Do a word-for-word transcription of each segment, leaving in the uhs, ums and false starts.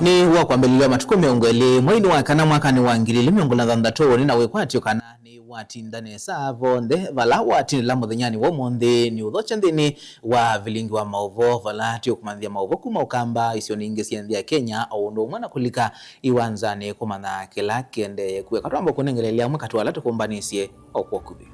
Nĩ wa kwambĩlĩlya wa matukũ mĩongo ĩlĩ, mweinĩ wa kana, mwakanĩ wa ngili ilĩ mĩongo ĩlĩ na thanthatũ, nĩ na wĩkwatyo kana nĩ watinda nesa vonthe vala watindĩla mũthenyanĩ wa ũmũnthĩ. Nĩ ũthokya nthĩnĩ wa vilingi wa maũvoo, vala tũkũmanyĩthya maũvoo kuma Ũkamba, isionĩ ingĩ sya nthĩ ya Kenya, o ũndũ ũmwe na kũlika iwanzanĩ kũmanya kĩla kĩendee kwĩka. Twamba kũnengeleelya amwe katĩ wa ala tũkũmbanĩsye o kwa ũkuvĩ.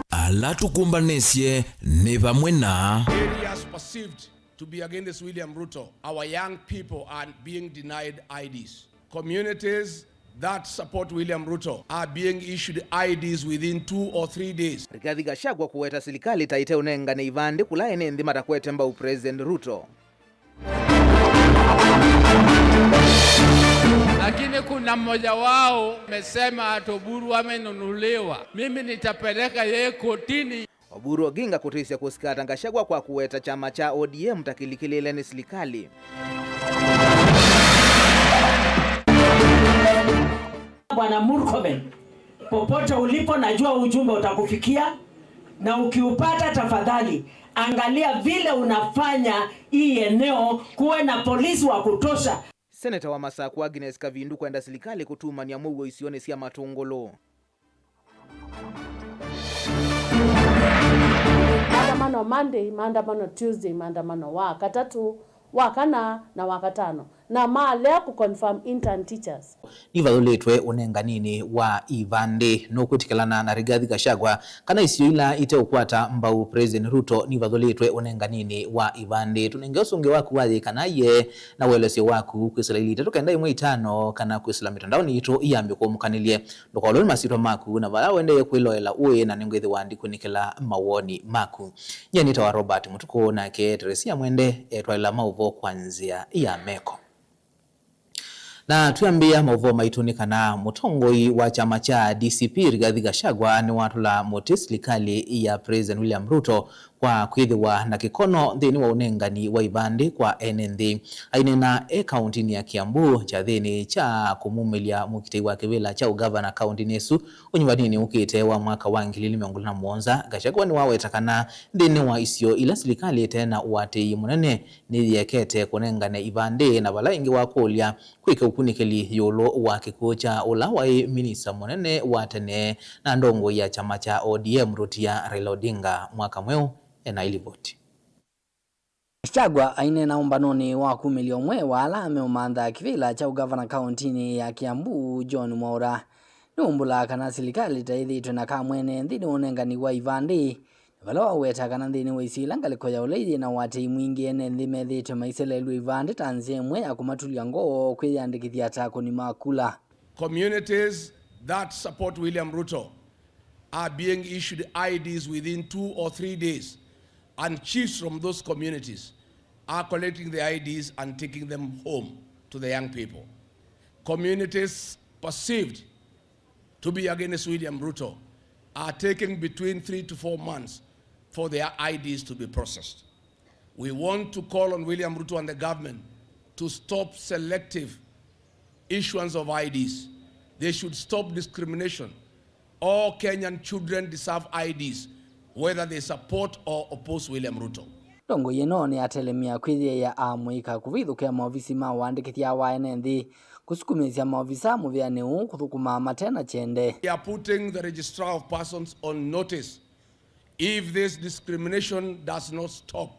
Ala tũkũmbanĩsye nĩ vamwe na areas perceived to be against William Ruto, our young people are being denied I Ds. Communities that support William Ruto are being issued I Ds within two or three days. Rigathi Gachagua kũweta silikalĩ ta ĩteũnengane ivandĩ kũla ene nthĩ matakwete mbau President Ruto. Lakini kuna mmoja wao amesema ati Oburu amenunuliwa. Mimi nitapeleka yeye kotini. Oburu Oginga kũtĩsya kũsikata Gachagua kwa kũweta kyama kya O D M ta kĩlikĩlĩĩle nĩ silikalĩ. Bwana Murkomen, popote ulipo, najua ujumbe utakufikia, na ukiupata, tafadhali angalia vile unafanya hii eneo kuwe na polisi wa kutosha. Seneta wa Masaku Agnes Kavindu kwenda silikalĩ kũtumany'a mũuo isionĩ sya Matũngũlũ. Maandamano Monday, maandamano Tuesday, maandamano wa katatũ, wa kana na wa katano, na maalea kũ confirm intern teachers. Nĩvathũlĩtwe ũnenganinĩ wa ivandĩ. Nũkwĩtĩkĩlana na Rigathi Gachagua kana isio ila iteũkwata mbau President Ruto nĩvathũlĩtwe ũnenganinĩ wa ivandĩ? Tũnenge ũsũngĩo waku wa yĩĩ kana yee na ũelesyo waku kwĩsĩla ilĩ itatũ kenda ĩmwe itano kana kwĩsĩla mĩtandaonĩ yitũ ya Mĩkũmũkanĩlye. Ndũkaũlwe nĩ masyĩtwa maku na vala ũendee kwĩloela ũĩ, na nĩngwĩthĩwa ndikunĩkĩla mawoni maku. Nyie nĩtawa Robert Mũtukũ, nake Teresia Mwende etwaĩla maũvoo kwa nzĩa ya meko. Na twĩambĩĩa maũvoo maitũ nĩ kana mũtongoi wa kyama kya D C P Rigathi Gachagua nĩwatũla mũtĩ silikalĩ ya President William Ruto kwa kwĩthĩwa na kĩkono nthĩnĩ wa ũnengani wa ivandĩ kwa ene nthĩ. Aineena e kaũntĩnĩ ya Kiambu kyathĩnĩ kya kũmumĩlya mũkitĩi wa kĩvĩla kya ũgavana kaũntĩnĩ ĩsu ũnyuvaninĩ ũkĩte wa mwaka wa ngili ilĩ mĩongo ĩlĩ na mũonza, Gachagua nĩwaweta kana nthĩnĩ wa isio ila silikalĩ ĩte na ũatĩĩi mũnene nĩyĩekete kũnengane ivandĩ, na vala ĩngĩ wakũlya kwĩke ũkunĩkĩli ĩũlũ wa kĩkw'ũ kya ũla waĩ minista mũnene wa tene na ndongoi ya kyama kya O D M Rutia, Raila Odinga, mwaka mweũ. Ena ilivoti. Gachagua aineena ũmbanonĩ wa kumĩlya ũmwe wa ala meũmantha kĩvĩla kya ũgavana kaũntĩnĩ ya Kiambu, John Mwaũra, nĩwaumbũlaa kana silikalĩ ta ĩthĩĩtwe na kamwene nthĩnĩ wa ũnengani wa ivandĩ, na vala waweta kana nthĩnĩ wa isio ila ngalĩko ya ũlei yĩ na ũatĩĩi mwingĩ, ene nthĩ methĩĩtwe maiseleelw'a ivandĩ ta nzĩa ĩmwe ya kũmatulya ngoo kwĩyĩandĩkĩthya ta akũni ma kula. Communities that support William Ruto are being issued I Ds within two or three days, and chiefs from those communities are collecting the I Ds and taking them home to the young people. Communities perceived to be against William Ruto are taking between three to four months for their I Ds to be processed. We want to call on William Ruto and the government to stop selective issuance of I Ds. They should stop discrimination. All Kenyan children deserve I Ds, whether they support or oppose William Ruto. Ndongoi ĩno nĩyatelemya kwĩyĩĩa amũika kũvithũkĩa maovisi ma ũandĩkĩthya wa ene nthĩ, kũsukumĩĩsya maovisa mũvĩanĩ ũũ kũthũkũma mate na kyende. We are putting the Registrar of Persons on notice. If this discrimination does not stop,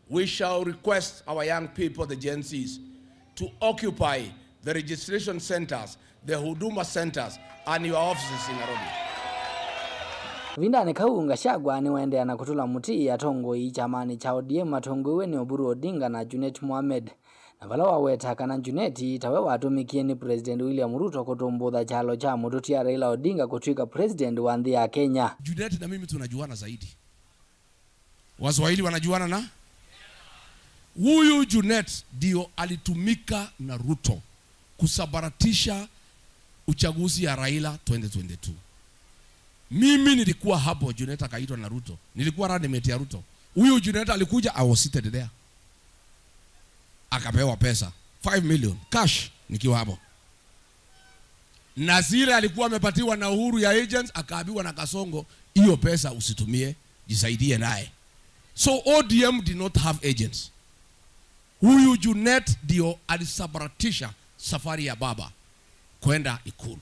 we shall request our young people, the Gen Zs, to occupy the registration centers, the Huduma centers, and your offices in Nairobi. Kavindanĩ kau, Gachagua nĩwaendeea na kũtũla mũtĩ atongoi kyamanĩ kya O D M matongoew'e nĩ Oburu Odinga na Junet Mohamed. Na vala waweta kana Junet tawe watũmĩkie nĩ President William Ruto kũtũmbũtha kyalo kya mũtũtia Raila Odinga kũtw'ĩka President wa nthĩ ya Kenya. Junet na mimi tunajuana zaidi. Waswahili wanajuana na huyu Junet ndio alitumika na Ruto kusambaratisha uchaguzi ya Raila twenty twenty-two. Mimi nilikuwa hapo, Junet akaitwa na Ruto. Nilikuwa running mate ya Ruto. Huyu Junet alikuja, I was seated there. Akapewa pesa five million cash nikiwa hapo. Na zile alikuwa amepatiwa na Uhuru ya agents, akaambiwa na Kasongo, "Hiyo pesa usitumie, jisaidie naye." So O D M did not have agents. Huyu Junet ndio alisambaratisha safari ya baba kwenda Ikulu.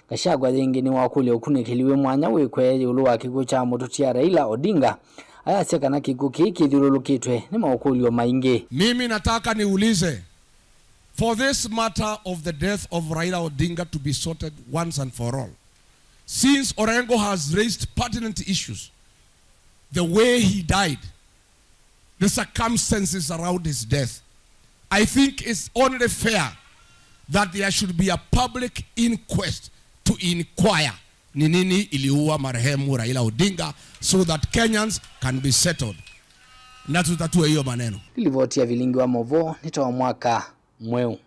Gachagua yĩngĩ nĩwakũlya ũkunĩkĩli wĩ mwanya wĩkwe ĩũlũ wa kĩkw'ũ kya mũtũtia Raila Odinga, ayasya kana kĩkw'ũ kĩĩ kĩthyũlũlũkĩtwe nĩ maũkũlyo maingĩ. Mimi nataka niulize, for this matter of the death of Raila Odinga to be sorted once and for all, since Orengo has raised pertinent issues, the way he died, the circumstances around his death, I think it's only fair that there should be a public inquest to inquire ni nini iliua marehemu Raila Odinga so that Kenyans can be settled. Na tutatue hiyo maneno. Nĩ livoti ya Vilingi wa Mauvoo nĩ ta wa mwaka mweũ.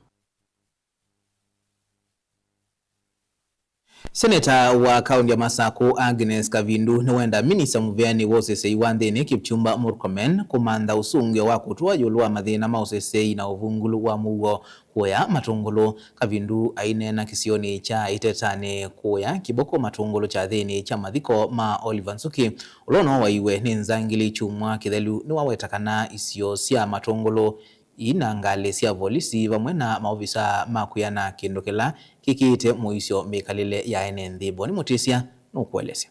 Seneta wa kaũnti ya Masaku, Agnes Kavindu, nĩwenda minista mũveanĩ wa ũseseĩ wa nthĩnĩ, Kipchumba Murkomen, kũmantha ũsũngĩo wa kũtũa ĩũlũ wa mathĩna ma ũseseĩ na ũvungũlu wa mũuo kũya Matũngũlũ. Kavindu aineena kĩsionĩ kya Itetanĩ kũya Kĩboko Matũngũlũ kyathĩnĩ kya mathiko ma Oliver Nzuki, ũla ũnowaiwe nĩ nzangili kyumwa kĩthelu, nĩwaweta kana isio sya Matũngũlũ ina ngalĩ sya volisi vamwe na maovisaa ma kwĩana kĩndũ kĩla kĩkĩĩte mũisyo mĩkalĩle ya ene nthĩ. Boni Mũtĩsya nũkũelesya.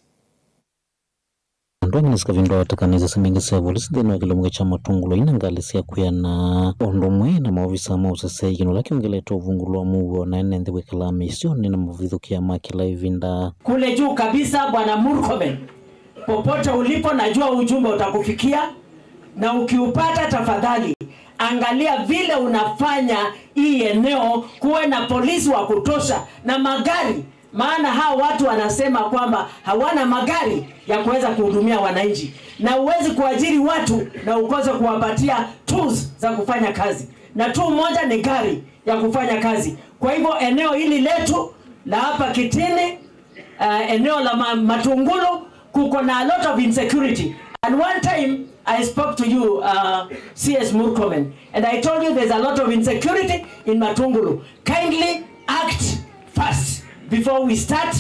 Andũ angĩ nĩsikavinda watekanĩsya syama ingĩ sya volisi nthĩnĩ wa kĩlungu kya Matũngũlũ ina ngalĩ sya kwĩana, o ũndũ ũmwe na maovisaa ma ũseseĩ, kĩndũ kĩla kĩongelete ũvungũlu wa mũuo na ene nthĩ kwĩkalaa mĩisyonĩ na mavithũkĩa ma kĩla ĩvinda. Kule juu kabisa, Bwana Murkomen. Popote ulipo, najua ujumbe utakufikia, na ukiupata, tafadhali angalia vile unafanya hii eneo kuwe na polisi wa kutosha na magari, maana hao watu wanasema kwamba hawana magari ya kuweza kuhudumia wananchi, na huwezi kuajiri watu na ukose kuwapatia tools za kufanya kazi, na tool moja ni gari ya kufanya kazi. Kwa hivyo eneo hili letu la hapa Kitini, uh, eneo la ma Matungulu, kuko na a lot of insecurity. And one time I spoke to you, uh, C S Murkomen, and I told you there's a lot of insecurity in Matungulu. Kindly act fast before we start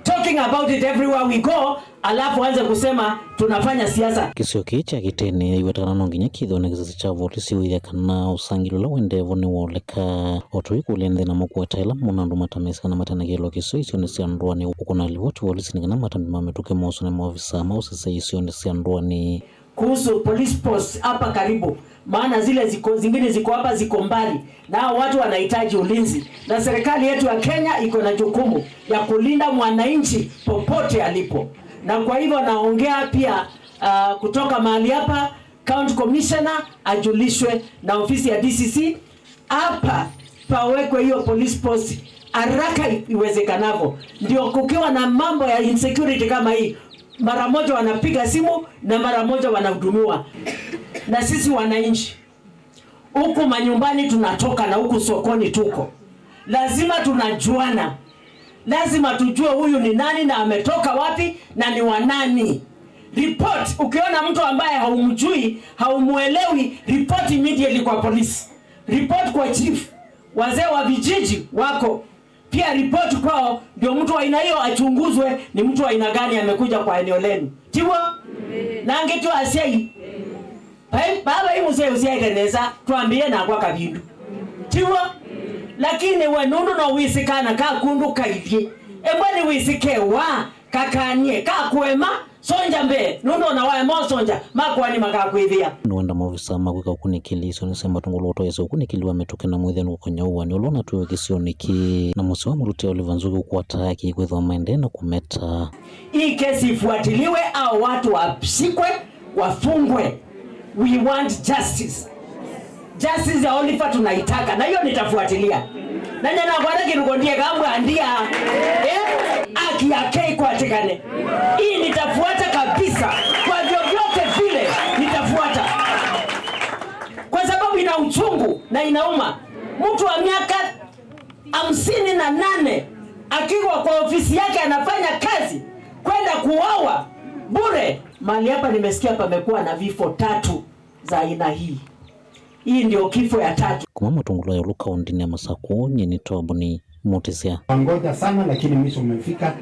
talking about it everywhere we go, alafu anze kusema tunafanya siasa. Kĩsio kĩĩ kya Kitini yaiwetakana no nginya kĩthĩwe na kĩsese kya volisi ũĩthya kana ũsangĩli ũla ũendee vo nĩwoleka. O tũikũlya nthĩ namo kũweta ĩla mona andũ matamesĩ kana matanakĩlwa kĩsio isionĩ sya ndũanĩ, ũkũna livoti volisi nĩ kana matambi ma mĩtũkĩ moswe nĩ maovisaa ma ũseseĩ isionĩ sya ndũanĩ. Kuhusu police post hapa karibu, maana zile ziko, zingine ziko hapa, ziko mbali, na hao watu wanahitaji ulinzi, na serikali yetu ya Kenya iko na jukumu ya kulinda mwananchi popote alipo, na kwa hivyo naongea pia, uh, kutoka mahali hapa, County Commissioner ajulishwe na ofisi ya D C C, hapa pawekwe hiyo police post haraka iwezekanavyo, ndio kukiwa na mambo ya insecurity kama hii, mara moja wanapiga simu na mara moja wanahudumiwa. Na sisi wananchi huku manyumbani tunatoka na huku sokoni tuko, lazima tunajuana, lazima tujue huyu ni nani na ametoka wapi na ni wa nani. Report, ukiona mtu ambaye haumjui, haumuelewi, report immediately kwa polisi. Report kwa chief, wazee wa vijiji wako pia, report kwao, ndio mtu wa aina hiyo achunguzwe, ni mtu wa aina gani amekuja kwa eneo lenu. Tiw'o? Na angĩ tyo asyai. Bai, baba ĩ mũsyai ũsyaĩte nesa, twambĩĩe nakwa Kavindu. Tiw'o? Lakini we nũndũ no wĩsĩ kana kaku ndũkailyĩ, embwa nĩwĩsĩ kewa. Kakanie, kakũema, sonja mbee, nũndũ o na waema ũsonja, makoani makakwĩthĩa. Nĩwenda maovisaa ma kwĩka ũkunĩkĩli isionĩ sya Matũngũlũ ũtoesya ũkunĩkĩli wa mĩtũkĩ na mwĩthĩanĩo kũkonya ũw'ani ũla ũnatwĩwe kĩsionĩ kĩĩ. Na mũsyĩ wa mũtũtia Oliver Nzuki ũkwata kĩĩ kwĩthĩwa maendee na kũmeta. Hii kesi ifuatiliwe, hao watu washikwe, wafungwe. We want justice. Justice ya Oliver tunaitaka, na hiyo nitafuatilia. Na nyana kwana kiruko ndiye kambwa ndia. Eh? Haki yake ikwatikane. Hii nitafuata kabisa. Kwa vyovyote vile nitafuata. Kwa sababu ina uchungu na inauma. Mtu wa miaka hamsini na nane akiwa kwa ofisi yake anafanya kazi, kwenda kuuawa bure. Mahali hapa nimesikia pamekuwa na vifo tatu za aina hii. Hii ndio kifo ya tatu. Kuma Matũngũlũ ya ĩũlũ kaũntĩnĩ ya Masakũ, nyie nĩ Toboni Mũtĩsya. Wangoja sana lakini mwisho umefika.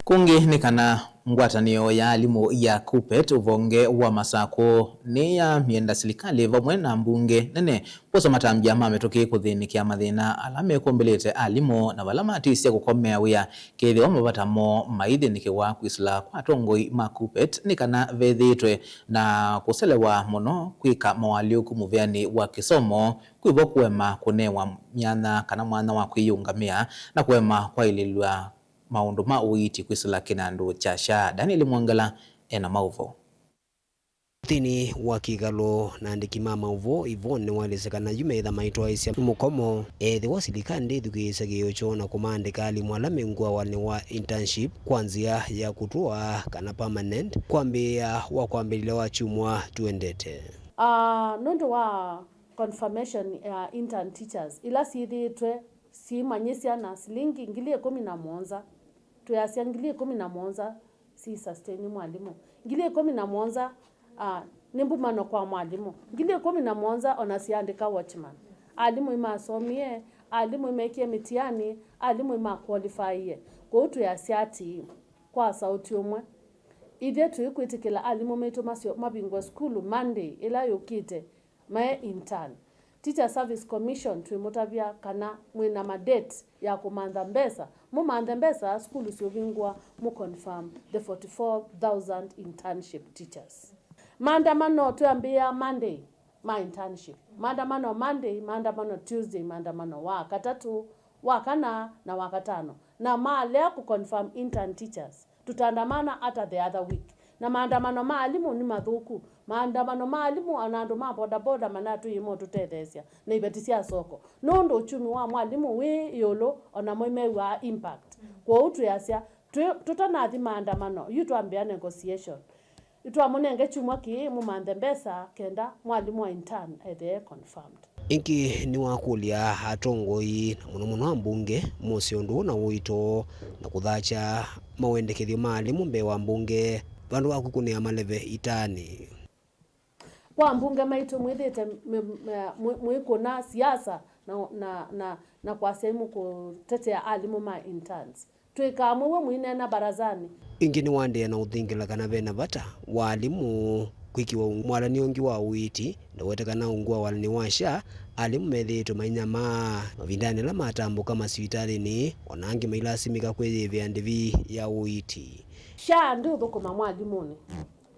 Kũngĩ nĩ kana ngwatanĩo ya alimũ ya KUPPET ũvonge wa Masakũ nĩyamyenda silikalĩ vamwe na mbunge nene kwosa matambya ma mĩtũkĩ kũthĩnĩkĩa mathĩna ala mekũmbĩlĩte alimũ na vala matĩsya kũkomea wĩa kethĩwa mavata moo maithĩnĩkĩwa. Kwĩsĩla kwa atongoi ma KUPPET nĩ kana vethĩĩtwe na kũselewa mũno kwĩka moalyũku mũvĩanĩ wa kĩsomo, kwĩvo kũema kũnewa myanya kana mwanya wa kwĩyĩũngamĩa na kũema kwaĩlĩlw'a maũndũ ma ũiiti kwĩsĩla kĩnandũ kya SHA. Daniel Mwongela ena maũvoo. Nthĩnĩ wa kĩkalo na andĩki ma maũvoo, Yvonne nĩwaelesya kana yu meĩtha maitwaĩĩsya mũkomo ethĩwa silikalĩ ndĩthukĩĩsya kĩĩo kyoo na kũmaandĩka alimũ ala meunguawanĩ wa internship kwa nzĩa ya kũtũa kana permanent kwambĩĩa wa kwambĩlĩlya wa kyumwa tũendete. Ah, nũndũ wa confirmation ya intern teachers ila syĩthĩĩtwe syĩmanyĩsya na silingi ngili ĩkũmi na mũonza, twĩasya ngili ĩkũmi na mũonza si sustain mwalimũ. Ngili ĩkũmi na mũonza, ah, nĩ mbumano kwa mwalimũ. Ngili ĩkũmi na mũonza ona siandĩka watchman. Alimũ imasomie, alimũ imekie mĩtiani, alimũ imakwolifaiie. Kwoou twĩasya atĩĩ, kwa sauti ũmwe, ithyĩ tũikwĩtĩkĩla alimũ maitũ masyo mavingũe sukulu Monday ĩla yũkĩte, mae intern. Teacher Service Commission twĩmũtavya kana mwĩ na madate ya kũmantha mbesa, mũmanthe mbesa sukulu syũvingũa, mũ confirm the forty-four thousand internship teachers. Maandamano twĩambĩĩa Monday ma internship. Maandamano Monday, maandamano Tuesday, maandamano wa katatũ, wa kana na wa katano. Na maalea kũ confirm intern teachers, tutaandamana hata the other week. Na maandamano ma alimũ nĩ mathũku. Maandamano ma alimũ ona andũ ma bodaboda manatwĩie motũtetheesya na iveti sya soko. Nũndũ uchumi wa mwalimũ wĩ ĩũlũ, onamo mew'aa impact. Kwoou twĩasya, twĩ, tũtanathi maandamano, yu twambĩa negotiation. Nĩtwamũnenge kyumwa kĩĩ mũmanthe mbesa kenda mwalimũ wa intern ethĩe confirmed. Ĩngĩ nĩwakũlya atongoi, na mũno mũno ambunge, mose ũndũ ũũ na ũito na kũthakya mawendekethyo ma alimũ mbee wa mbunge vandũ va kwĩkũnĩa maleve itaanĩ. Kwa ambunge maitũ mwĩthĩte mĩ-, mĩ-, mwĩ-, mwĩkũna siasa na, na, na, na kwasya imũkũtetea alimũ ma interns. Twĩkaa mũuo mũineena mbarazanĩ. Ĩngĩ nĩwaendeea na ũthingĩla kana ve na vata wa alimũ kwĩkĩwa mwalany'o ũngĩ wa ũiiti, na ũweta kana ũngũawanĩ wa SHA, alimũ methĩĩtwe mainyamaa mavindanĩ ala matambũka masivitalĩnĩ, o na angĩ mailasimĩka kwĩyĩvĩa ndĩvi ya ũiiti. SHA ndĩũthũkũma mwalimũnĩ.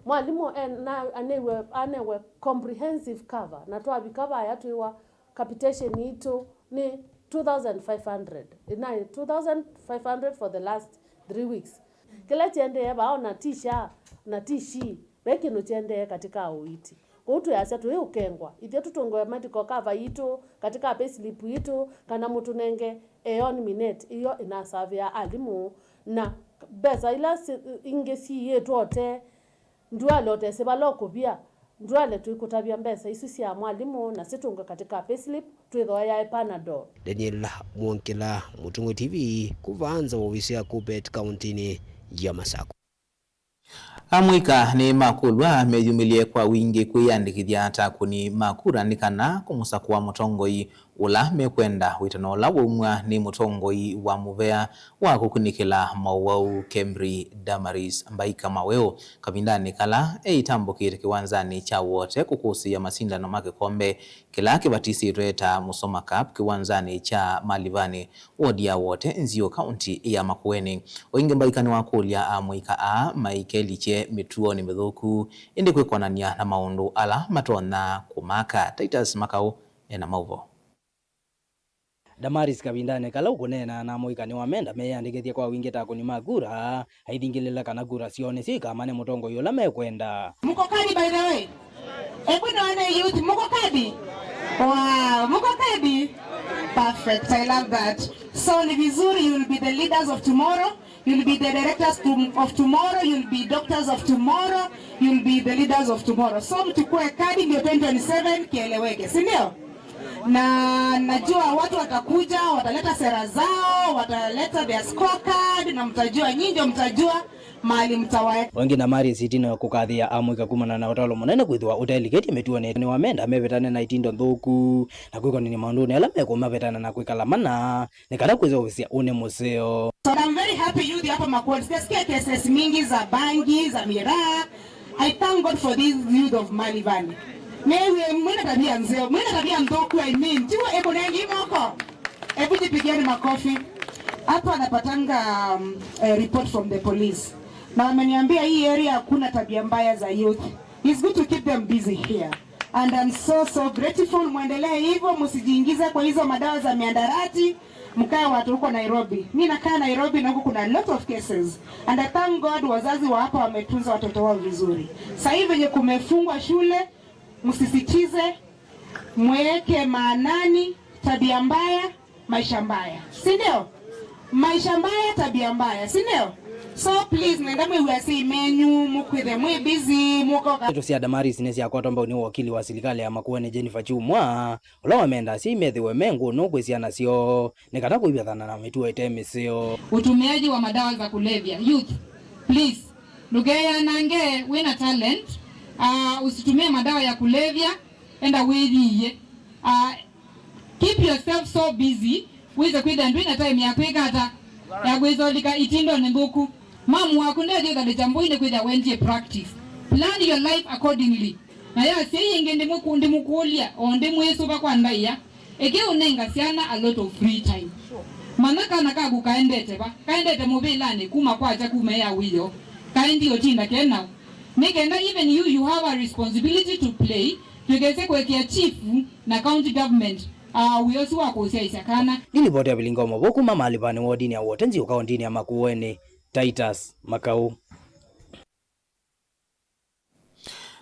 Mwalimũ e-, na-, aneiwe, anewe comprehensive cover, na twavika vaya twĩwa capitation yitũ nĩ two thousand five hundred. Ĩnaĩ two thousand five hundred for the last three weeks. Kĩla kĩendee vaa ona ti SHA na ti SHI, ve kĩndũ kĩendee katika ũiiti. Kwoou twĩasya tũiũkengwa. Ithyĩ tũtũngĩwe medical cover yitũ katika payslip yitũ, kana mũtũnenge eon minute, iyo ĩnasavĩa alimũ, na mbesa ila si-, ingĩ siĩtwe ũtee. Ndwale ũtesĩ vala ũkũvia, ndwale twĩkũtavya mbesa isu sya mwalimũ na sitũngwe katika payslip, twĩthooyae Panadol. Daniel Mwongela, Mũtũng'ũ T V, kũvanza ovisi ya KUPPET kauntinĩ ya Masakũ. Amũika nĩ makũlw'a meyumĩlye kwa wingĩ kwĩyandĩkĩthya ta akũni ma kura nĩ kana kũmũsakũa mũtongoi ũla mekwenda, wĩtano ũla waumw'a nĩ mũtongoi wa mũvea wa kũkunĩkĩla maũwau Kemri Damaris Mbaika Maweo kavindanĩ kala eitambũkĩte kĩwanzanĩ kya Wote kũkũsĩĩa masindano ma kĩkombe kĩla kĩvatisĩtwe ta Musoma Cup kĩwanzanĩ kya Malivani, wodi ya Wote, Nziũ, kaunti ya Makueni. O ĩngĩ Mbaika nĩwakũlya amũika aa maikelikye mĩtuonĩ mĩthũku, ĩndĩ kwĩkonany'a na maũndũ ala matonya kũmaka. Titus Makau ena maũvoo. Damaris kavindanĩ kala ũkũneena na amũika nĩwamenda meyĩandĩkĩthye kwa wingĩ ta akũni ma kura, aithingĩlĩla kana kura syoo nĩsyo ikamane mũtongoi ũla mekwenda. Mko kadi, by the way? Hebu nione youth, mko kadi? Wow, mko kadi? Perfect, I love that. So ni vizuri, you will be the leaders of tomorrow. You'll be the directors to, of tomorrow, you'll be doctors of tomorrow, you'll be the leaders of tomorrow. So mchukue kadi ndio twenty twenty-seven kieleweke, si ndio? Na najua watu watakuja, wataleta sera zao, wataleta their scorecard, na mtajua, nyinyi ndio mtajua Mali mtawaya. Wengi na mari sitino ya kukathia amwika kumana na ũtalo mũnene kwĩthĩwa ũtelikĩtye mĩtuonĩ nĩwamenda mevĩtane na itindo nthũku na kwĩkonania maũndũnĩ ala mekũmavĩtana na kwĩkala mana nĩ kana kwĩsovesya ũnĩ mũseo. So I'm very happy youth hapa Makueni. Sijasikia cases mingi za bangi, za miraa. I thank God for this youth of Mali Valley. Mewe mwina tabia nzeo, mwina tabia nthũku, I mean. Tiwa eko nengi moko. Hebu jipigieni makofi. Hapa anapatanga um, a report from the police. Na wameniambia hii area hakuna tabia mbaya za youth. It's good to keep them busy here. And I'm so so grateful, mwendelee hivyo, msijiingize kwa hizo madawa za miandarati, mkae watu huko Nairobi. Mimi nakaa Nairobi na huko kuna a lot of cases. And I thank God wazazi wa hapa wametunza watoto wao vizuri. Sasa hivi venye kumefungwa shule, msisitize, mweke maanani tabia mbaya, maisha mbaya, si ndio? Maisha mbaya, tabia mbaya, si ndio? So please, nenda mwĩw'a si menyu, mũkwĩthe mwĩ busy, mũkoka. Ndeto sya Damaris nĩsyakwatwa mbau nĩ wakili wa silikalĩ ya Makueni Jennifer Kyumwa, ũla wamenda asyai methĩwe me ngũnũ kwĩ syana syoo nĩ kana kũivathana na mĩtuo ĩte mĩseo. Utumiaji wa madawa za kulevya. Youth, please, ndũkeyanange wĩna talent. Uh, usitumie madawa ya kulevya, enda wĩyĩie. Uh, Keep yourself so busy wĩse kwĩthĩa ndwĩ na time ya kwĩka ata, ya kwĩsolika itindonĩ nthũku. Mamu waku ndethĩũthalĩkya mbũi nĩ kwĩthĩa wendie practice. Plan your life accordingly. Na ya asyai ĩngĩ ndĩmũkũ- ndĩmũkũlya o ndĩmwĩsũva kwa ndaĩa, ĩkĩ ũnenga syana a lot of free time. Manya kana kaku kaendete va, kaendete mũvĩlanĩ kuma kwakya kuma ea wĩoo, kaendi ũtinda kenao. Nĩ kenda even you, you have a responsibility to play. Twĩkese kũekea chief na county government, aa, wĩa ũsu wa kũsyaĩĩsya kana. Nĩ livoti ya Vilinga Ũmũvũ kuma Malivani wodini ya Wote Nziũ kaũntĩnĩ ya Makueni, Titus Makau.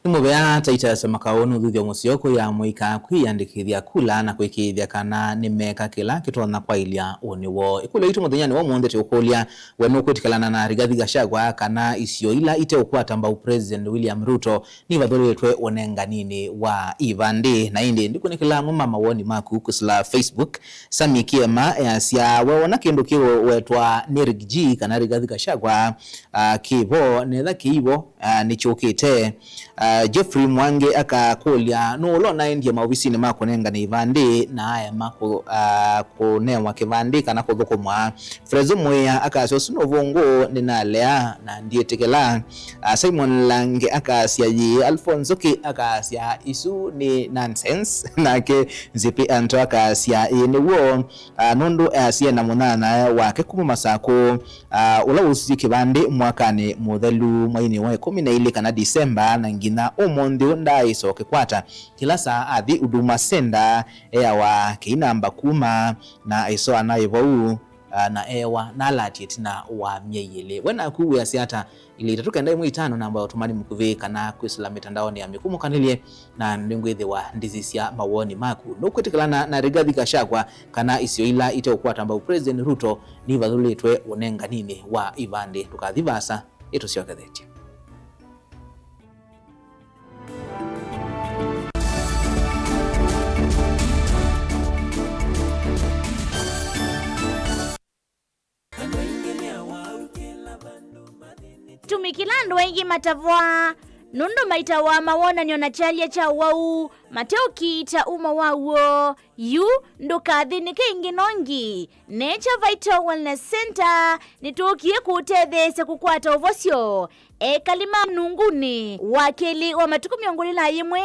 Nĩ mũvea Titus Makau nũthuthyo mũseo kũya mũika kwĩyandĩkĩthya kula na kwĩkĩĩthya kana nĩmeka kĩla kĩtonya kwaĩlya ũnĩ woo. Ĩkũlyo yitũ mũthenyanĩ wa ũmũnthĩ tũkũlya, we nũkwĩtĩkĩlana na Rigathi Gachagua kana isio ila iteũkwata mbau President William Ruto nĩivathũlĩtwe ũnenganinĩ wa ivandĩ? Na ĩndĩ ndikũnĩkĩla amwe ma mawoni maku kwĩsĩla Facebook. Sami Kiema easya we wona kĩndũ kĩwetwa nĩ Rig G kana Rigathi Gachagua, ah, kĩvo, netha kĩivo, ah, nĩkyũkĩte. Ah, Jeffrey Mwangi akakũlya nũũ ũla ũnaendie maovisinĩ ma kũnengana ivandĩ na aema kũ- ah, kũnewa kĩvandĩ kana kũthũkũmwa. Frezo Mwĩa akasya ũsu nũvũngũ nĩnalea na ndyĩtĩkĩla. Ah, Simon Lange akasya yĩĩ. Alphonse Nzũkĩ akasya isu nĩ nonsense. Nake Nzipi Anto akasya ĩĩ nĩw'o, ah, nũndũ easya ena mũnyanyae wake kuma Masakũ, ah, ũla wusisye kĩvandĩ mwakanĩ mũthelu mweinĩ wa ĩkũmi na ilĩ kana Disemba, na nginya ũmũnthĩ ũũ ndaaĩsa ũkĩkwata. Kĩla saa athi Huduma Center eawa kĩinamba kuma na aisoa naĩ vau, ah, na eewa na alati ĩtina wa myei ĩlĩ. We naku wĩasya ata? Ilĩ itatũ kenda ĩmwe itano namba ya ũtũmani mũkuvĩ kana kwĩsĩla mĩtandaonĩ ya mĩkũmũkanĩlye, na nĩngwĩthĩwa ndĩsisya mawoni maku. Nũkwĩtĩkĩlana na Rigathi Gachagua kana isio ila iteũkwata mbau President Ruto nivathũlĩtwe ũnenganinĩ wa ivandĩ? Ndũkathi vaasa, ĩtũsyokethetye. Tumi kĩla andũ aingĩ matavwa nũndũ maitawa mawonany'o na kyalya kya ũwau mateũkiita ũma wa w'o. Yu ndũkathĩnĩke ĩngĩ nongi. Nature Vital Wellness Center nĩtũkie kũũtetheesya kũkwata ũvosyo. Ekali ma Nungunĩ, wa kelĩ wa matukũ mĩongo ĩlĩ na yĩmwe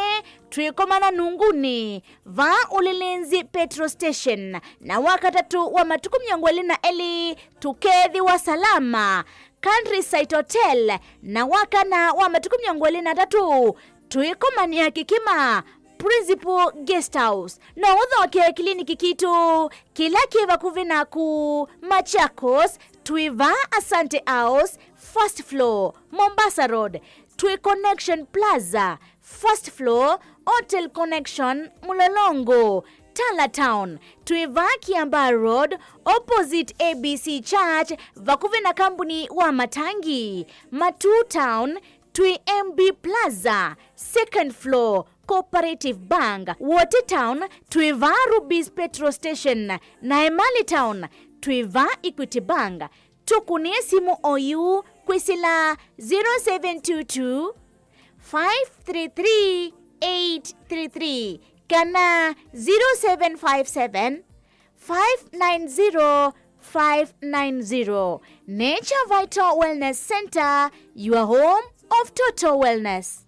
twĩkomana Nungunĩ, vaa Ulilinzi Petrol Station, na wa katatũ wa matukũ mĩongo ĩlĩ na elĩ tũkeethĩwa Salama Countryside Hotel, na wa kana wa matukũ mĩongo ĩlĩ na atatũ twĩkomanĩa Kĩkĩma Principal Guest House. No ũthokee kiliniki kitũ kĩla kĩ vakuvĩ naku Machakos, twĩ vaa Asante House, first floor, Mombasa Road, twĩ Connection Plaza, first floor, Hotel Connection, Mlolongo, Tala Town, twĩ vaa Kiambaa Road, opposite A B C Church, vakuvĩ na kambuni wa matangi, Matuu Town, twĩ M B Plaza, second floor, Cooperative Bank, Wote Town, twĩ vaa Rubis Petrol Station, na Emali Town, twĩ vaa Equity Bank. tũkũnĩe simũ oyu kwĩsĩla zero seven two two, five three three, eight three three kana zero seven five seven, five nine zero, five nine zero. Nature Vital Wellness Center, your home of total wellness.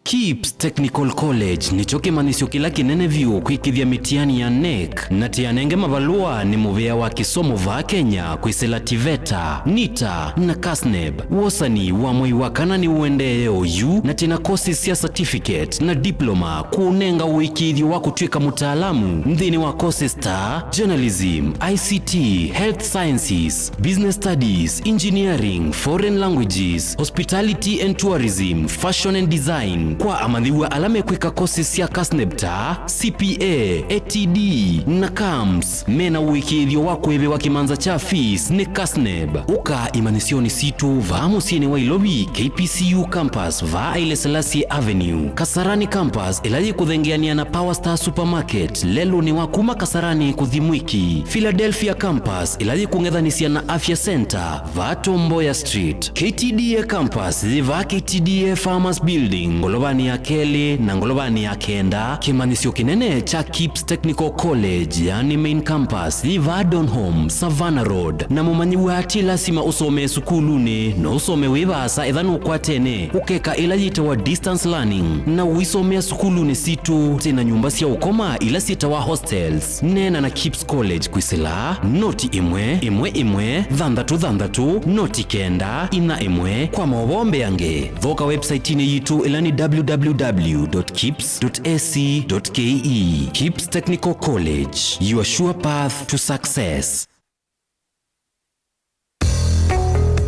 KIPS Technical College nĩkyo kĩmanyĩsyo kĩla kĩnene vyũ kwĩkĩthya mĩtiani ya NEC, na tĩ anenge mavalũa nĩ mũvĩa wa kĩsomo vaa Kenya kwĩsĩla TVETA, NITA, na KASNEB. Wosani wa mwei wa kana nĩũendee oyu, na twĩ na courses sya certificate na diploma kũũnenga ũĩkĩĩthyo wa kũtw'ĩka mũtaalamu nthĩnĩ wa courses ta journalism, I C T, health sciences, business studies, engineering, foreign languages, hospitality and tourism, fashion and design. Kwa amanyĩw'a ala mekwĩka courses sya KASNEB ta C P A, A T D, na CAMS, mena ũĩkĩĩthyo wa kũĩvĩwa kĩmanza kya fees nĩ KASNEB. Ũka imanyĩsyonĩ sitũ vaa mũsyĩnĩ wa Ilovi, K P C U campus, vaa Haile Selassie Avenue, Kasarani campus, ĩla yĩkũthengeanĩa na Power Star Supermarket, lelũnĩ wa kuma Kasarani kũthi Mwiki, Philadelphia campus, ĩla yĩkũng'ethanĩsya na Afya Center, vaa Tom Mboya Street, K T D A campus, yĩ vaa K T D A Farmers Building, ngolovanĩ ya kelĩ na ngolovanĩ ya kenda. Kĩmanyĩsyo kĩnene kya KIPS Technical College, yani main campus, yĩ vaa Donholm, Savannah Road. Na mũmanyĩw'a ti lasima ũsomee sukulunĩ, no ũsome wĩ vaasa etha nũkwatene ũkeka ĩla yĩtawa distance learning, na ũisomea sukulunĩ sitũ. Twĩ na nyũmba sya ũkoma ila syĩtawa hostels. Neena na KIPS College kwĩsĩla noti ĩmwe ĩmwe ĩmwe thanthatũ thanthatũ noti kenda inya ĩmwe. Kwa maũvoo mbeange, thoka website-inĩ yitũ ĩla nĩ W W W dot kips dot A C dot K E. KIPS Technical College, your sure path to success.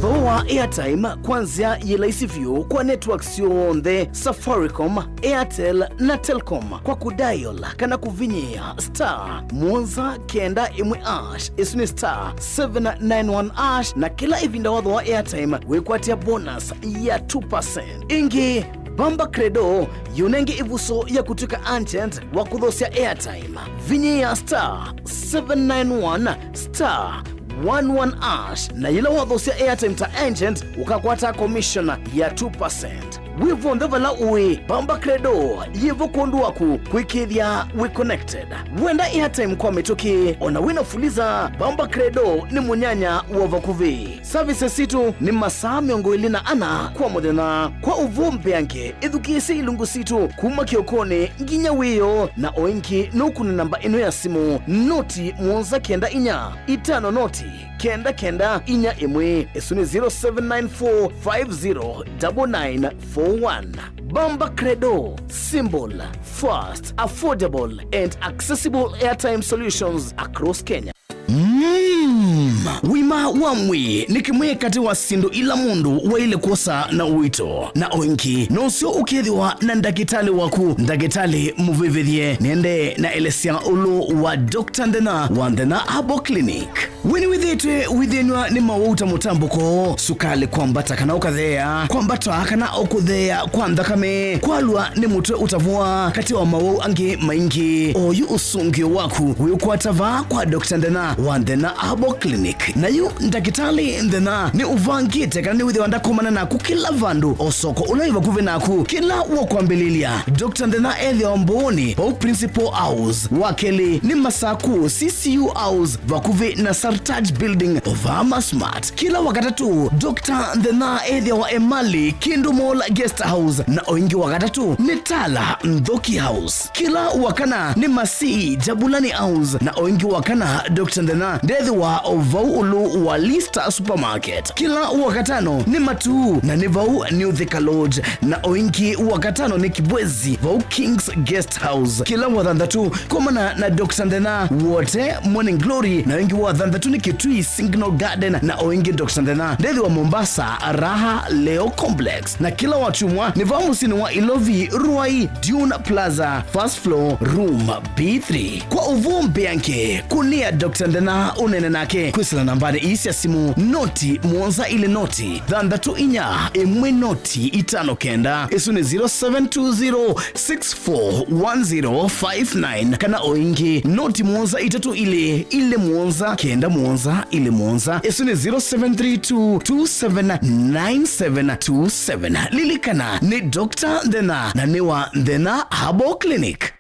Thooa airtime kwa nzĩa yĩ laisi vyũ kwa networks syonthe, Safaricom, Airtel, na Telcom, kwa kũdial kana kũvinyĩĩa star mũonza kenda ĩmwe hash, ĩsu nĩ star seven nine one hash, na kĩla ĩvinda wathooa airtime wĩkwatĩa bonus ya two percent. Ĩngĩ, Bamba Credo yĩũnenge ĩvuso ya kũtw'ĩka agent wa kũthoosya airtime. Vinyĩĩa star seven nine one star one one hash, na yĩla wathoosya airtime ta agent, ũkakwata commission ya two percent. Wĩ vonthe vala ũĩ, Bamba Credo yĩ vo kwondũ waku kwĩkĩĩthya wĩ connected. Wenda airtime kwa mĩtũkĩ, o na wĩna Fuliza, Bamba Credo nĩ mũnyanya wa vakuvĩ. Services sitũ nĩ masaa mĩongo ĩlĩ na ana kwa mũthenya. Kwa ũvoo mbeange, ĩthukĩĩsye ilungu sitũ kuma kĩokonĩ nginya wĩoo, na o ĩngĩ nũkũne namba ĩno ya simũ, noti mũonza kenda inya itano noti kenda kenda inya ĩmwe, ĩsu nĩ zero seven nine four five zero double nine four one. Bamba Credo, simple, fast, affordable and accessible airtime solutions across Kenya. Mm. Ũima wa mwĩĩ nĩ kĩmwe katĩ wa syĩndũ ila mũndũ waĩle kwosa na ũito, na o ĩngĩ no ũseo ũkethĩwa na ndakĩtalĩ waku, ndakĩtalĩ mũvĩvĩthye. Nende na elesya ũlũ wa Doctor Nthena wa Nthena Herbal Clinic. We nĩwĩthĩĩtwe wĩthĩnw'a nĩ mawau ta mũtambũko, sukalĩ kwambata kana ũkatheea, kwambata kana o kũtheea kwa nthakame, kwalw'a nĩ mũtwe ũtavũa, katĩ wa mawau angĩ maingĩ? Oyu ũsũngĩo waku wĩũkwata vaa kwa Doctor Nthena wa Nthena Herbal Clinic. Na yu ndakĩtalĩ Nthena nĩ ũvangĩte kana nĩwĩthĩwa ndakomana naku kĩla vandũ, o soko ũla wĩ vakuvĩ naku, kĩla wũkwambĩlĩlya. Doctor Nthena ethĩawa Mbooni, vau Principal House. Wa kelĩ nĩ Masaku, C C U House, vakuvĩ na Sartaj Building, o vaa Masmart. Kĩla Wakatatũ, Doctor Nthena ethĩawa Emali, Kindu Mall Guest House, na o ĩngĩ Wakatatũ nĩ Tala, Nthoki House. Kĩla Wakana nĩ Masii, Jabulani House, na o ĩngĩ Wakana, Doctor Nthena ndethĩwa o vau ũlũ wa Lista Supermarket. Kĩla Wakatano nĩ Matuu, na nĩ vau New Thika Lodge, na o ĩngĩ Wakatano nĩ Kibwezi, vau King's Guest House. Kĩla Wathanthatũ, komana na Doctor Nthena Wote Morning Glory, na o ĩngĩ Wathanthatũ nĩ Kitui Signal Garden, na o ĩngĩ Doctor Nthena ndethĩwa Mombasa, Raha Leo Complex. Na kĩla Wakyumwa nĩ vaa mũsyĩnĩ wa Ilovi, Ruai, Dune Plaza, first floor, room B three. Kwa ũvoo mbeange, kũnĩa Doctor Nthena ũneene nake Kwĩsĩla nambanĩ ii sya simũ, noti mũonza ilĩ noti thanthatũ inya ĩmwe noti itano kenda, ĩsu nĩ zero seven two zero six four one zero five nine, kana o ĩngĩ, noti mũonza itatũ ilĩ ilĩ mũonza kenda mũonza ilĩ mũonza, ĩsu nĩ zero seven three two two seven nine seven two seven. Lilikana, nĩ Doctor Nthena na nĩ wa Nthena Herbal Clinic.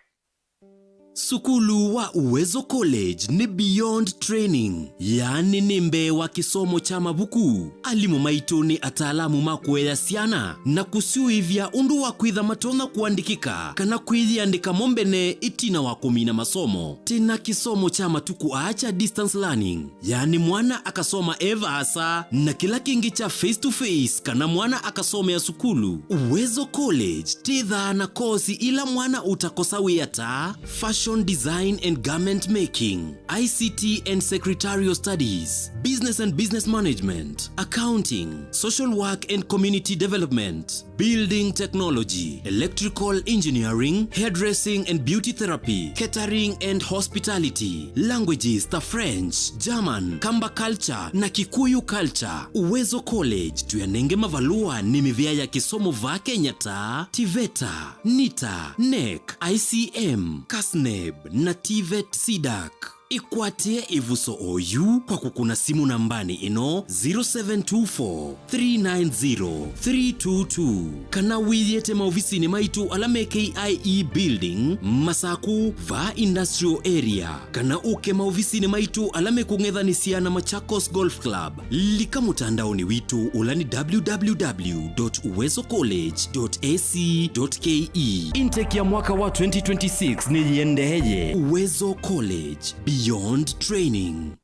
Sukulu wa Uwezo College nĩ beyond training, yaani nĩ mbee wa kĩsomo kya mavuku. Alimũ maitũ nĩ ataalamu ma kũea syana na kũsyũĩvya ũndũ wa kwĩtha matonya kũandĩkĩka kana kwĩyĩandĩka mo mbene ĩtina wa kũmina masomo. Twĩna kĩsomo kya matukũ aa kya distance learning, yaani mwana akasoma e vaasa, na kĩla kĩngĩ kya face to face, kana mwana akasomea sukulu. Uwezo College twĩthaa na kosi ila mwana ũtakosa wĩa ta fashion design and garment making, I C T and secretarial studies, business and business management, accounting, social work and community development, building technology, electrical engineering, hairdressing and beauty therapy, catering and hospitality, languages ta French, German, Kamba culture na Kikuyu culture. Uwezo College tũyanenge mavalũa nĩ mĩvĩa ya kĩsomo vaa Kenya ta TVETA, NITA, NEC, I C M, KASNEB na TVET CDAC. Ĩkwatĩe ĩvuso oyu kwa kũkũna simũ nambanĩ ĩno, zero seven two four, three nine zero, three two two, kana wĩyĩte maovisinĩ maitũ ala me K I E Building, Masaku, vaa Industrial Area, kana ũke maovisinĩ maitũ ala me kũng'ethanĩsya na Machakos Golf Club. Lika mũtandaonĩ witũ ũla nĩ www dot uwezo college dot ac dot ke. Intake ya mwaka wa twenty twenty-six nĩyĩendeeye. Uwezo College, beyond training.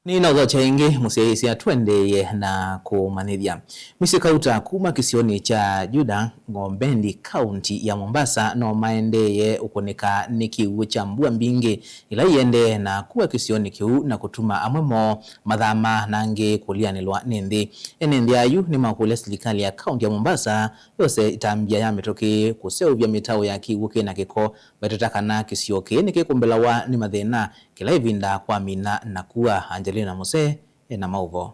Nĩnaũthokya ĩngĩ, mũsyaĩĩsya, tũendeeye na kũmanyĩthya. Mĩsyĩ kauta kuma kĩsionĩ kya Juda, Ng'ombendi, kaunti ya Mombasa, no maendeeye ũkũnĩka nĩ kĩw'ũ kya mbua mbingĩ ila iendee na kua kĩsionĩ kĩu na kũtuma amwe moo mathama na angĩ kũlianĩlwa nĩ nthĩ. Ene nthĩ ayu nĩmakũlya silikalĩ ya kaunti ya Mombasa yose ĩtambya ya mĩtũkĩ kũseũvya mĩtaũ ya kĩw'ũ kĩ na kĩko, mateta kana kĩsio kĩĩ nĩkĩkũmbĩlawa nĩ mathĩna kĩla ĩvinda kwamina na kua. Angelina Muse ena maũvoo.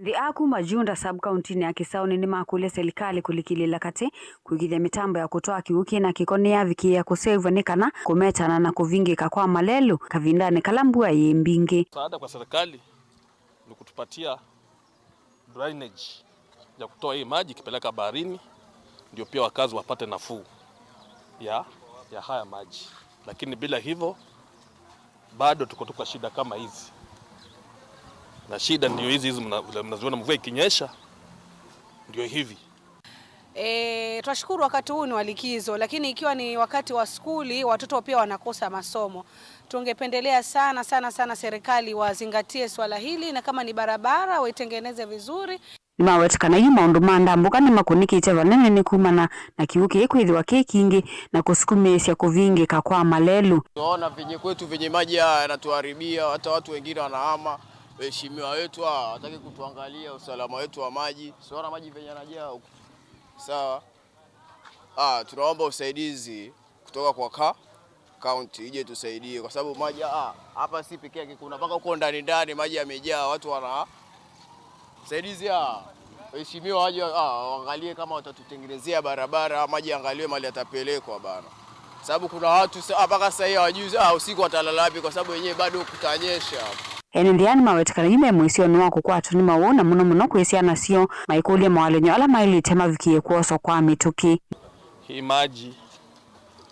Nthĩ a kuma Junda sub-kauntinĩ ya Kisauni nĩmakũlya selikalĩ kũlikĩlĩĩla katĩ kũĩkĩĩthya mĩtambo ya kũtwaa kĩw'ũ kĩ na kĩko nĩyavikĩĩa kũseũvw'a nĩ kana kũmetana na kũvingĩka kwa malelũ kavindanĩ kala mbua yĩ mbingĩ. Msaada kwa serikali ni kutupatia drainage ya kutoa hii maji ikipeleka baharini, ndio pia wakazi wapate nafuu ya, ya haya maji. Lakini bila hivyo, bado tuko tu kwa shida kama hizi. Na shida ndio hizi, hizi mna-, vile mnaziona, mvua ikinyesha, ndio hivi. E, twashukuru wakati huu ni wa likizo, lakini ikiwa ni wakati wa skuli, watoto pia wanakosa masomo. Tungependelea sana, sana, sana serikali wazingatie swala hili, na kama ni barabara, waitengeneze vizuri. Nĩmaweta kana yu maũndũ ma ndambũka nĩmakũnĩkĩte vanene nĩ kumana na kĩw'ũ kĩĩ kwĩthĩwa kĩ kingĩ na kũsukumĩĩsya kũvingĩka kwa malelũ. Tunaona venye kwetu, venye maji haya yanatuharibia, hata watu wengine wanahama. Waheshimiwa wetu hawa hawataki kutuangalia usalama wetu wa maji. Tunaona maji venye yanajaa huku. Sawa. Ah, tunaomba usaidizi kutoka kwa ka-, county ije tusaidie, kwa sababu maji, ah, hapa si peke yake, kuna mpaka huko ndani ndani maji yamejaa, watu wana saidizi, ah, waheshimiwa waje, ah, waangalie kama watatutengenezea barabara, maji yaangaliwe mahali yatapelekwa bana, sababu kuna watu sa-, ah, mpaka sasa hivi hawajui, ah, usiku watalala wapi, kwa sababu wenyewe bado kutanyesha. Ene nthĩ aa nĩmaweta kana yu me mũisyonĩ wa kũkwatwa nĩ maũũ, na mũno mũno kwĩ syana syoo, maikũlya mawalany'o ala maĩlĩte mavikĩe kwoswa kwa mĩtũkĩ. Hii maji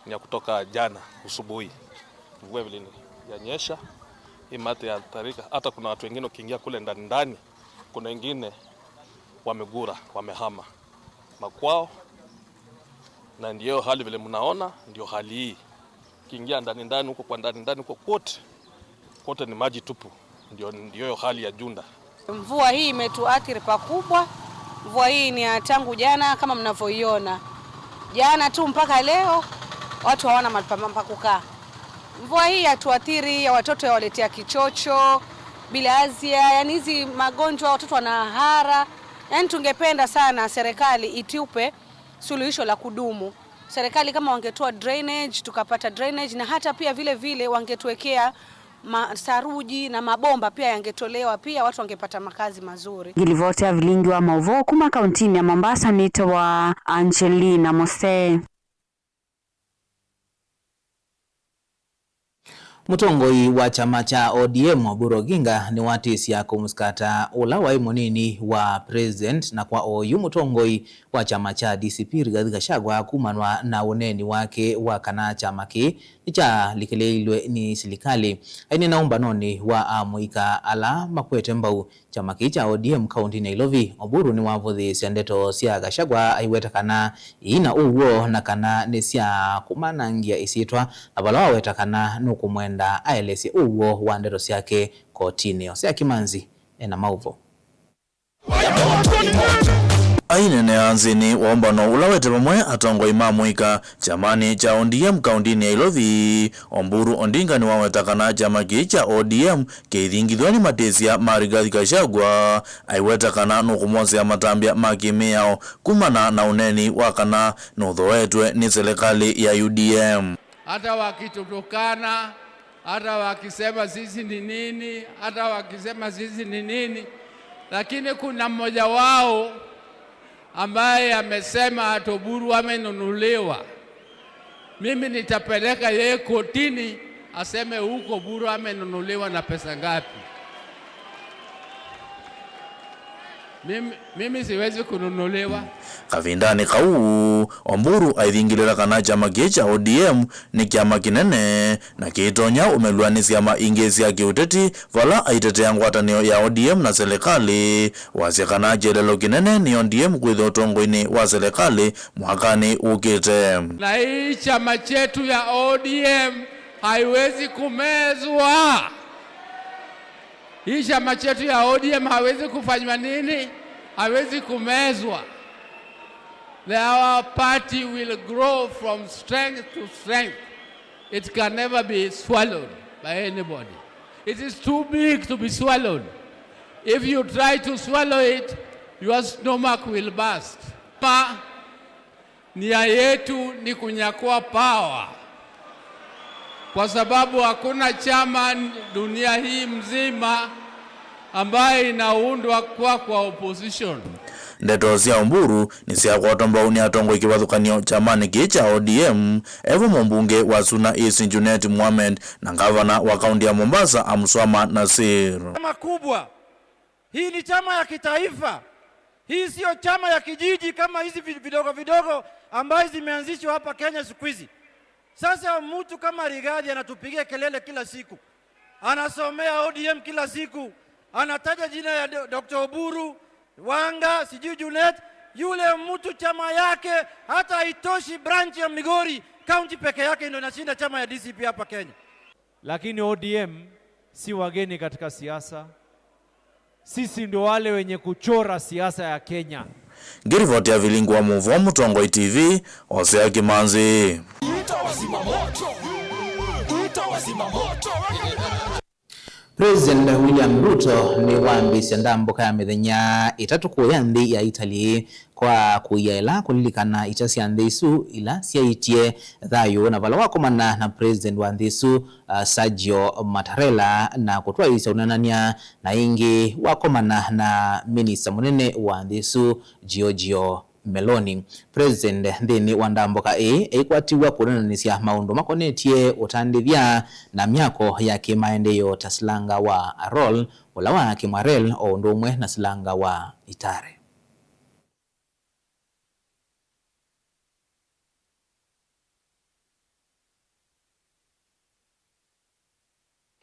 ni ya kutoka jana usubuhi, mvua vile ni-, yanyesha, hii maji yatarika. Hata kuna watu wengine ukiingia kule ndani ndani, kuna wengine wamegura, wamehama makwao, na ndio hali vile mnaona, ndio hali hii. Ukiingia ndani ndani huko, kwa ndani ndani huko, kote, kote ni maji tupu. Ndio, ndio hiyo hali ya Junda. Mvua hii imetuathiri pakubwa. Mvua hii ni ya tangu jana, kama mnavyoiona. Jana tu mpaka leo, watu hawana mahali pa, pa kukaa. Mvua hii yatuathiri, ya watoto yawaletea kichocho, bilharzia, yani hizi magonjwa, watoto wanahara. Yaani tungependa sana serikali itupe suluhisho la kudumu. Serikali kama wangetoa drainage, tukapata drainage, na hata pia vile vile wangetuwekea ma-, saruji na mabomba pia yangetolewa, pia watu wangepata makazi mazuri. Ngilivoti ya vilingi wa mauvoo kuma kauntinĩ ya Mombasa nĩtawa Angelina Mose. Mũtongoi wa kyama kya O D M Oburu Oginga nĩwatĩsya kũmũsikata ũla waĩ mũnini wa president, na kwa oyu mũtongoi wa kyama kya D C P Rigathi Gachagua kumanwa na ũneeni wake wa kana kyama kĩĩ nĩkyalikĩlĩilwe nĩ silikalĩ. Aineena ũmbanonĩ wa amũika ala makwete mbau kyama kĩĩ kya O D M kauntinĩ ya Nairobi, Oburu nĩwavũthĩĩsya ndeto sya Gachagua aiweta kana ii na ũw'o na kana nĩ sya kũmanangĩa ĩsyĩtwa, na vala waweta kana nũkũmwenda aelesye ũw'o wa ndeto syake kotinĩ. Hosea Kimanzi ena maũvoo. Aineenea nzĩnĩ wa ũmbano ũla wete vamwe atongoi ma mũika kyamanĩ kya O D M kauntinĩ ya Nairobi, Oburu Odinga nĩwaweta kana kyama kĩĩ kya O D M kĩithingithw'a nĩ matĩsya ma Rigathi Gachagua, aiweta kana nũkũmosea matambya ma kĩmĩao kumana na ũneeni wa kana nũthoetwe nĩ selekalĩ ya U D M. Hata wakitutukana, hata wakisema sisi ni nini, hata wakisema sisi ni nini, lakini kuna mmoja wao ambaye amesema ati Oburu amenunuliwa. Mimi nitapeleka yeye kotini aseme huko Oburu amenunuliwa na pesa ngapi. Mimi, mimi siwezi kununuliwa. Kavindanĩ kau, Oburu aithingĩlĩla kana kyama kĩĩ kya O D M nĩ kyama kĩnene na kĩitonya ũmelw'a nĩ syama ingĩ sya kĩũteti, vala aitetea ngwatanĩo ya O D M na selekalĩ, wasya kana kyelelo kĩnene nĩ O D M kwĩthwa ũtongoinĩ wa selekalĩ mwakanĩ ũkĩte. Na hii chama chetu ya O D M haiwezi kumezwa. Hii chama chetu ya O D M haiwezi kufanywa nini? Haiwezi kumezwa. The, our party will grow from strength to strength. It can never be swallowed by anybody. It is too big to be swallowed. If you try to swallow it, your stomach will burst. Pa, nia yetu ni kunyakua power. Kwa sababu hakuna chama dunia hii mzima ambaye inaundwa kwa, kwa opposition. Ndeto sya Oburu nĩsyakwatwa mbau nĩ atongoi kĩvathũkany'o kyamanĩ kĩĩ kya O D M, evo mũmbunge wa Suna East Junet Mohamed na ngavana wa kaunti ya Mombasa Abdulswamad Nasir. Chama kubwa. Hii ni chama ya kitaifa. Hii siyo chama ya kijiji kama hizi vi-, vidogo vidogo ambayo zimeanzishwa hapa Kenya siku hizi. Sasa mtu kama Rigathi anatupigia kelele kila siku. Anasomea O D M kila siku. Anataja jina ya Do-, Doctor Oburu, Wanga, sijui Junet. Yule mtu chama yake hata haitoshi branch ya Migori County peke yake ndio inashinda chama ya D C P hapa Kenya. Lakini O D M si wageni katika siasa. Sisi ndio wale wenye kuchora siasa ya Kenya. Ngĩrivoti ya vilingi wa mũvoo Mũtongoi T V, Hosea Kimanzi. President William Ruto nĩwambĩĩsye ndambũka ya mĩthenya ĩtatũ kũya nthĩ ya Italy kwa kũiaĩla kũlilikana ita sya nthĩ isu ila syaĩtye thayũ, na vala wakomana na president wa nthĩ isu, uh, Sergio Mattarella, na kũtwaĩĩsya ũneenany'a na ĩngĩ wakomana na minista mũnene wa nthĩ ĩsu, Giorgio Meloni. President nthĩnĩ wa ndambũka ĩĩ eikwatiw'a kũneenanĩsya maũndũ makonetye ũtandĩthya na myako ya kĩmaendeeo ta silanga wa Arol, ũla wa Kimwarel, o ũndũ ũmwe na silanga wa Itare.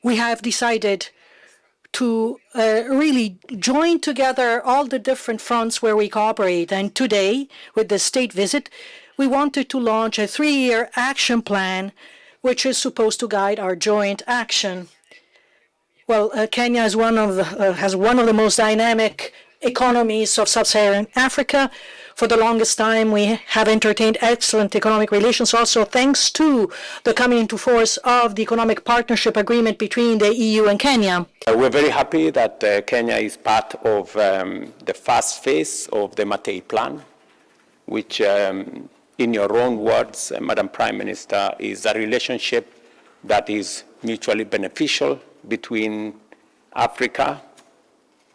We have decided to, uh, really join together all the different fronts where we cooperate. And today, with the state visit, we wanted to launch a three-year action plan, which is supposed to guide our joint action. Well, uh, Kenya is one of the, uh, has one of the most dynamic economies of sub-Saharan Africa. For the longest time, we have entertained excellent economic relations, also thanks to the coming into force of the economic partnership agreement between the E U and Kenya. Uh, we're very happy that, uh, Kenya is part of, um, the first phase of the Mattei Plan, which, um, in your own words, uh, Madam Prime Minister, is a relationship that is mutually beneficial between Africa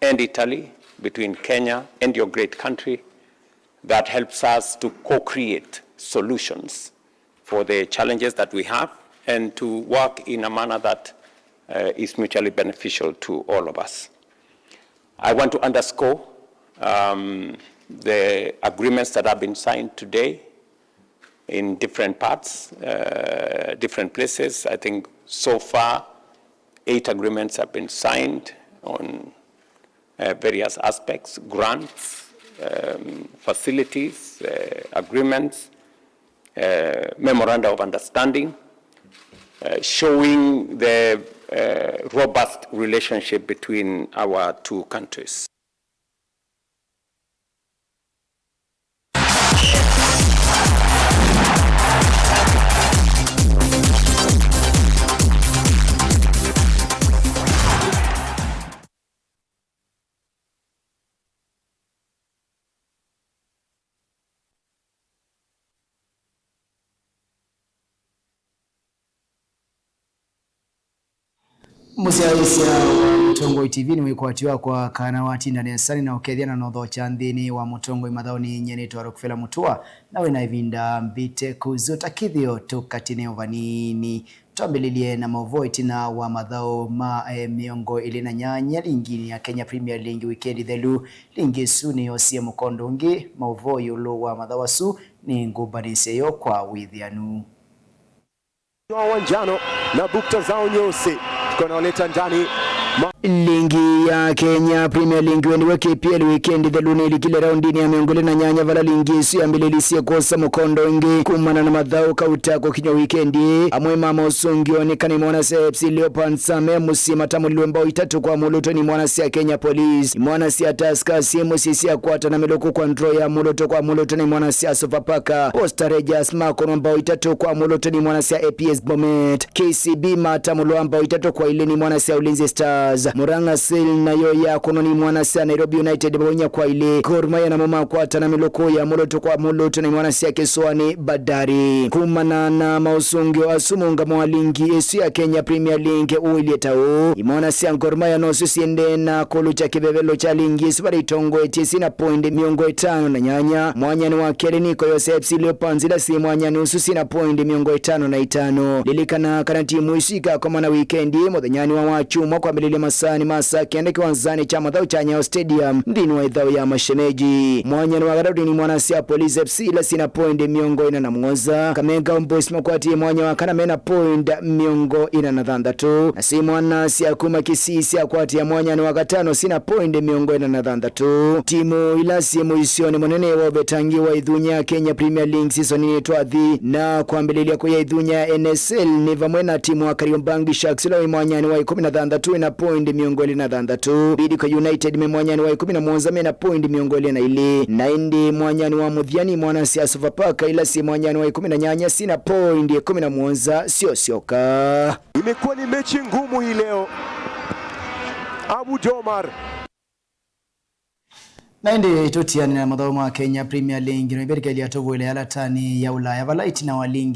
and Italy, between Kenya and your great country, that helps us to co-create solutions for the challenges that we have and to work in a manner that, uh, is mutually beneficial to all of us. I want to underscore, um, the agreements that have been signed today in different parts, uh, different places. I think so far, eight agreements have been signed on, uh, various aspects, grants, um, facilities, uh, agreements, uh, memoranda of understanding, uh, showing the, uh, robust relationship between our two countries. Mũsyaĩĩsya wa Mũtongoi T V nĩ wĩkwatyo wakwa kana watinda nesa nĩ na ũkethya na nothokya nthĩnĩ wa Mũtongoi mathaũnĩ. Nyie nĩtwa Rockefeller Mũtua, na wĩ na ĩvinda mbite kũzũta kĩthĩo tũkatine o vanini. Twambĩlĩlye na maũvoo ĩtina wa mathaũ ma, eh, mĩongo ĩlĩ na nyanya lingini ya Kenya Premier League wikendi thelu. Lingi ĩsu nĩyosie mũkondo ũngĩ maũvoo ĩũlũ wa mathaũ asu. Nĩ ngũmbanĩsye yo kwa wĩthĩanu. Wa njano na bukta zao nyeusi, tukiwa nawaleta ndani ma- Lingi ya Kenya Premier League, wendiwe K P L, wikendi thelu nĩlikile raundini ya mĩongo ĩlĩ na nyanya, vala lingi ĩsu yambĩlĩlisye kwosa mũkondo ũngĩ kumana na mathaũ kauta kũkinywa wikendi. Amwe ma maũsũngĩo nĩ kana imwana sya F C Leopards me mũsyĩ matamũlilwe mbao itatũ kwa mũlũtũ nĩ imwana sya Kenya Police. Imwana sya Tusker syĩ mũsyĩ syakwatana mĩlũkũ kwa draw ya mũlũtũ kwa mũlũtũ nĩ imwana sya Sofapaka. Posta Rangers makonwa mbao itatũ kwa mũlũtũ nĩ imwana sya A P S Bomet. K C B matamũlwa mbao itatũ kwa ilĩ nĩ imwana sya Ulinzi Stars. Murang'a Seal nayo yakonwa nĩ imwana sya Nairobi United bao inya kwa ilĩ. Gor Mahia namo makwatana mĩlũkũ ya mũlũtũ kwa mũlũtũ nĩ imwana sya Kĩsũanĩ Bandari. Kumana na maũsũngĩo asu, mũũngamo wa lingi ĩsu ya Kenya Premier League ũilyĩ ta ũũ. Imwana sya Gor Mahia nosyo syĩendee na kũlũkya kĩvevelo kya lingi ĩsu vala itongoetye syĩ na point mĩongo ĩtano na nyanya. Mwanyanĩ wa kelĩ nĩ Koyos F C Leopards, ila syĩ mwanyanĩ ũsu syĩ na point mĩongo ĩtano na itano. Lilikana kana timu isu ikakomana wikendi ĩĩ mũthenyanĩ wa Wakyumwa kwambĩlĩlya masaanĩ ma saa kenda kĩwanzanĩ kya mathaũ kya Nyayo Stadium nthĩnĩ wa ĩthaũ ya mashemeji. Mwanyanĩ wa katatũ nĩ imwana sya Police F C, ila syĩ na point mĩongo ĩna na mũonza. Kakamega Homeboyz makwatie mwanya wa kana me na point mĩongo ĩna na thanthatũ. Nasyo imwana sya kuma Kisii syakwatia mwanyanĩ wa katano syĩ na point mĩongo ĩna na thanthatũ. Timu ila syĩ mũisyonĩ mũnene wa ũvetangi wa ĩthunya ya Kenya Premier League season ĩno twathi na kwambĩlĩlya kũya ĩthunya ya N S L nĩ vamwe na timu wa Kariobangi Sharks, ũla wĩ mwanyanĩ wa ĩkũmi na thanthatũ wĩ na point mĩongo ĩlĩ na thanthatũ. Bidco United me mwanyanĩ wa ĩkũmi na mũonza me na point mĩongo ĩlĩ na ilĩ. Na ĩndĩ mwanyanĩ wa mũthya nĩ imwana sya Sofapaka, ila syĩ mwanyanĩ wa ĩkũmi na nyanya syĩ na point ĩkũmi na mũonza syosyoka. Imekuwa ni mechi ngumu hii leo. Abu Jomar. Na ĩndĩ tũtianĩe na mathaũ ma Kenya Premier League, no ĩvĩtĩkĩlya tũvũĩle yalatani ya Ulaya, vala ĩtina wa lingi